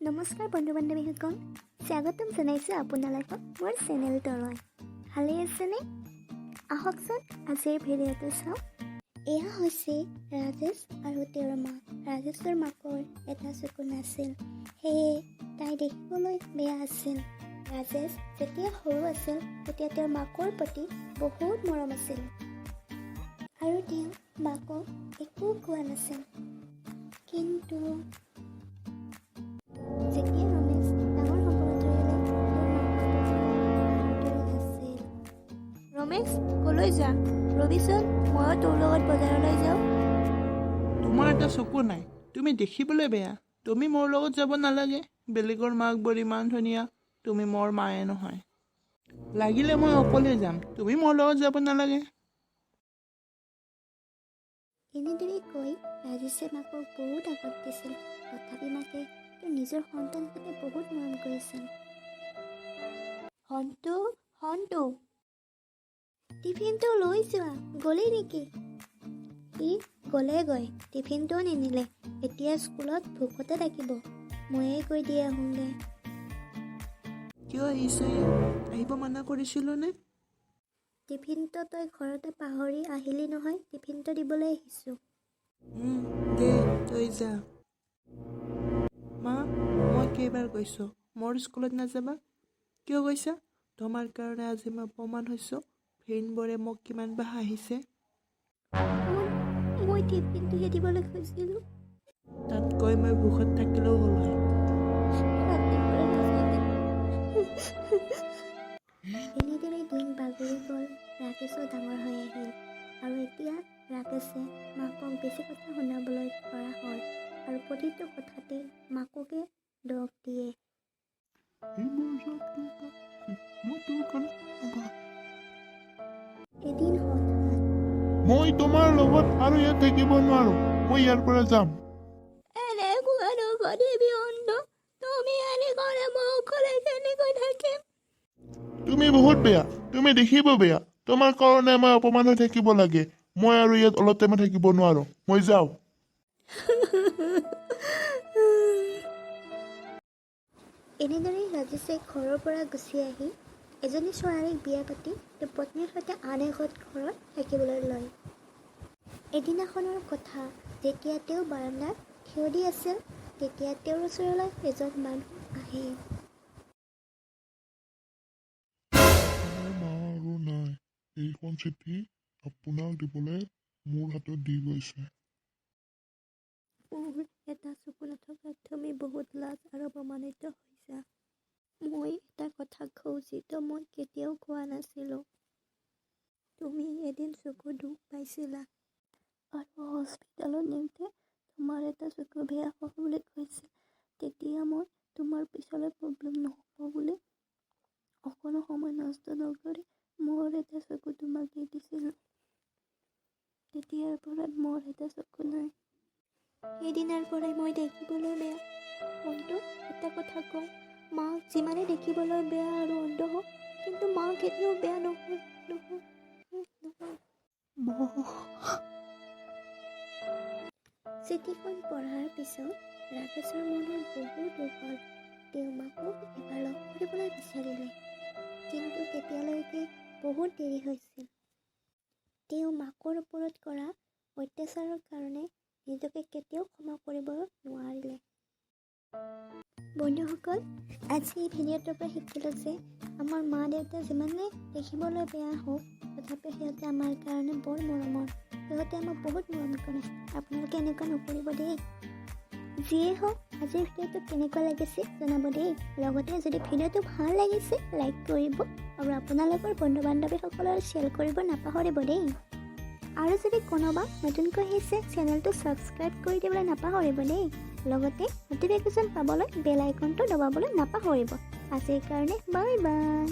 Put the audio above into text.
নমস্কাৰ বন্ধু বান্ধৱীসকল, স্বাগতম জনাইছোঁ আপোনালোকক মোৰ চেনেলটোলৈ। ভালেই আছেনে? আহকচোন, আজিৰ ভিডিঅ'টো চাওঁ। এয়া হৈছে ৰাজেশ আৰু তেওঁৰ মাক। ৰাজেশৰ মাকৰ এটা চকু নাছিল, সেয়ে তাই দেখিবলৈ বেয়া আছিল। ৰাজেশ যেতিয়া সৰু আছিল, তেতিয়া তেওঁৰ মাকৰ প্ৰতি বহুত মৰম আছিল আৰু তেওঁ মাকক একো কোৱা নাছিল। কিন্তু যেতিয়া ৰমেশ ডাঙৰ হ'বলৈ ধৰিলে, তেওঁৰ মাকৰ প্ৰতি আদৰি নাছিল। ৰমেশ, কলৈ যা? ৰবিচোন, ময়ো তোৰ লগত বজাৰলৈ যাওঁ। তোমাৰ এটা চকু নাই, তুমি দেখিবলৈ বেয়া, তুমি মোৰ লগত যাব নালাগে। বেলেগৰ মাকবোৰ ইমান ধুনীয়া, তুমি মোৰ মায়ে নহয়। লাগিলে মই অকলে যাম, তুমি মোৰ লগত যাব নালাগে। এনেদৰে কৈ ৰাজেশে মাকক বহুত আঘাত দিছিল। তথাপি মাকে তেওঁ নিজৰ সন্তান হিচাপে বহুত মৰম কৰিছিল। সন্তু, সন্তু, টিফিনটো লৈ যোৱা। গ'লেই নেকি? সি গ'লেগৈ, টিফিনটোও নিনিলে। এতিয়া স্কুলত ভোকতে থাকিব। ময়ে গৈ দি আহোঁগৈ। কিয় আহিছ ইয়াত? আহিব মানা কৰিছিলোনে? টিফিনটো তই ঘৰতে পাহৰি আহিলি নহয়, টিফিনটো দিবলৈ আহিছোঁ। দে, তই যা। মা, মই কেইবাৰ কৈছোঁ, মোৰ স্কুলত নাযাবা। কিয় গৈছা? তোমাৰ কাৰণে আজি মই অপমান হৈছোঁ। ফ্ৰেণ্ডবোৰে মোক কিমান বা হাঁহিছে। শুন, মই টিফিনটোহে দিবলৈ খুজিছিলোঁ। তাতকৈ মই ভোকত থাকিলেও হ'ল হয়। ৰাতিপুৱা নাযাবি। এনেদৰে দিন বাগৰি গ'ল। ৰাকেশো ডাঙৰ হৈ আহিল আৰু এতিয়া ৰাকেশে মাকক বেছি কথা শুনাবলৈ ধৰা হ'ল আৰু প্ৰতিটো কথাতে মাককে দোষ দিয়ে। এইবোৰ চব তোৰ কাৰণে, মই তোৰ কাৰণে। এদিন হঠাৎ মই তোমাৰ লগত আৰু ইয়াত থাকিব নোৱাৰো। মই ইয়াৰ পৰা যাম। এনেকুৱা নকৰিবি অন্ত, তুমি এনে কৰে মই অকলে কেনেকৈ থাকিম? তুমি বহুত বেয়া, তুমি দেখিব বেয়া। তোমাৰ কাৰণে মই অপমান হৈ থাকিব লাগে। মই আৰু ইয়াত অলপ টাইমো থাকিব নোৱাৰো। মই যাওঁ। এনেদৰেই ৰাজেশে ঘৰৰ পৰা গুচি আহি এজনী ছোৱালীক বিয়া পাতি তেওঁৰ পত্নীৰ সৈতে আন এখন ঘৰত থাকিবলৈ লয়। এদিনাখনৰ কথা, যেতিয়া তেওঁ বাৰান্দাত থিয় দি আছিল, তেতিয়া তেওঁৰ ওচৰলৈ এজন মানুহ আহে। মোৰ মা আৰু নাই। এইখন চিঠি আপোনাক দিবলৈ মোৰ হাতত দি গৈছে। মোৰ এটা চকু নথকাত তুমি বহুত লাজ আৰু অপমানিত হৈছা। মই এটা কথা কওঁ, যিটো মই কেতিয়াও কোৱা নাছিলোঁ। তুমি এদিন চকু দুখ পাইছিলা আৰু হস্পিটেলত নিওঁতে তোমাৰ এটা চকু বেয়া হ'ল বুলি কৈছিল। তেতিয়া মই তোমাৰ পিছলৈ প্ৰব্লেম নহ'ব বুলি অকণো সময় নষ্ট নকৰি মোৰ এটা চকু তোমাক দি দিছিলোঁ। তেতিয়াৰ পৰা মোৰ এটা চকু নাই। সেইদিনাৰ পৰাই মই দেখিবলৈ বেয়া। অন্তু, এটা কথা কওঁ, মাক যিমানে দেখিবলৈ বেয়া আৰু অন্ধ হওক, কিন্তু মা কেতিয়াও বেয়া নহয়, নহয়, নহয়। চিঠিখন পঢ়াৰ পিছত ৰাকেশৰ মনত বহুত দুখ হ'ল। তেওঁ মাকক এবাৰ লগ কৰিবলৈ বিচাৰিলে, কিন্তু তেতিয়ালৈকে বহুত দেৰি হৈছিল। তেওঁ মাকৰ ওপৰত কৰা অত্যাচাৰৰ কাৰণে নিজকে কেতিয়াও ক্ষমা কৰিব নোৱাৰিলে। বন্ধুসকল, আজি এই ভিডিঅ'টোৰ পৰা শিকিলোঁ যে আমাৰ মা দেউতা যিমানে দেখিবলৈ বেয়া হওক, তথাপিও সিহঁতে আমাৰ কাৰণে বৰ মৰমৰ। সিহঁতে আমাক বহুত মৰম কৰে। আপোনালোকে এনেকুৱা নকৰিব দেই। যিয়ে হওক, আজিৰ ভিডিঅ'টো কেনেকুৱা লাগিছে জনাব দেই। লগতে যদি ভিডিঅ'টো ভাল লাগিছে, লাইক কৰিব আৰু আপোনালোকৰ বন্ধু বান্ধৱীসকলৰ শ্বেয়াৰ কৰিব নাপাহৰিব দেই। আৰু যদি কোনোবা নতুনকৈ আহিছে, চেনেলটো ছাবস্ক্ৰাইব কৰি দিবলৈ নাপাহৰিব দেই। লগতে ন'টিফিকেশ্যন পাবলৈ বেল আইকনটো দবাবলৈ নাপাহৰিব। আজিৰ কাৰণে বাই বাই।